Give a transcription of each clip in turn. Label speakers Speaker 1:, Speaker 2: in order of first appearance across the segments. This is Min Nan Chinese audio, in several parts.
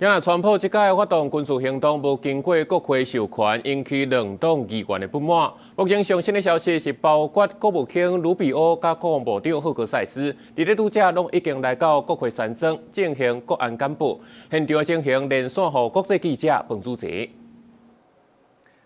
Speaker 1: 今日川普這擺發動軍事行動，無經過國會授權，引起兩黨議員的不滿。目前上新的消息是，包括國務卿魯比歐佮國防部長赫格塞斯，佇咧拄才攏已經來到國會山莊進行國安簡報，現場進行連線予國際記者彭祖澤。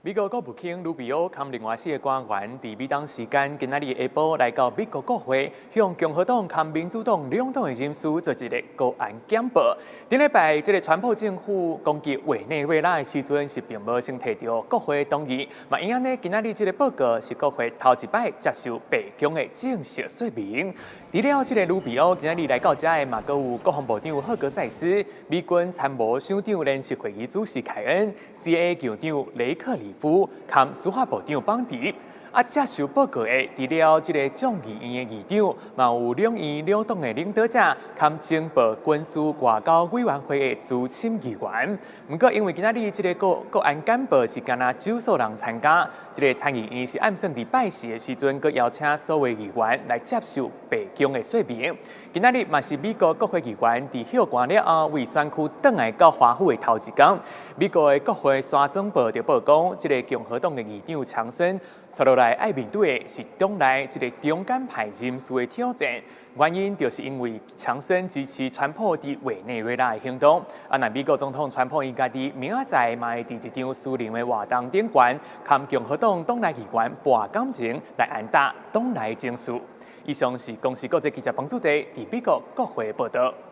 Speaker 2: 美國國務卿魯比歐佮另外四个官員，佇美東時間今仔日下晡來到美國國會，向共和黨佮民主黨兩黨的人士做一个國安簡報。頂禮拜，這个川普政府攻擊委內瑞拉的時陣，是並無先提著國會同意。嘛，因按呢，今仔日這个報告是國會頭一擺接受白宮的正式說明。除了這个魯比歐今仔日來到遮的，嘛，閣有國防部長赫格塞斯、美軍參謀首長聯席會議主席凱恩、CIA 局長雷克里夫、佮司法部長邦迪。啊，接受報告的，除了這个眾議院的議長，嘛有兩院兩黨的領導者，佮情報軍事外交委員會的資深議員。毋過，因為今仔日這个國安簡報是干焦少數人參加，這个參議院是按算佇拜四的時陣，閣邀請所有議員來接受白宮的說明。今仔日嘛是美國國會議員佇歇寒了後，為選區轉來到華府的頭一工。美國的國會山莊報就報講，這个共和黨的議長強森，接落來愛面對的是黨內這个中間派人士的挑戰，原因就是因為強森支持川普佇委內瑞拉的行動。啊，若美國總統川普伊家己明仔載嘛會佇一場私人的活動頂懸，佮共和黨黨內議員搏感情來安搭黨內情勢。以上是公視國際記者彭祖澤佇美國國會報道。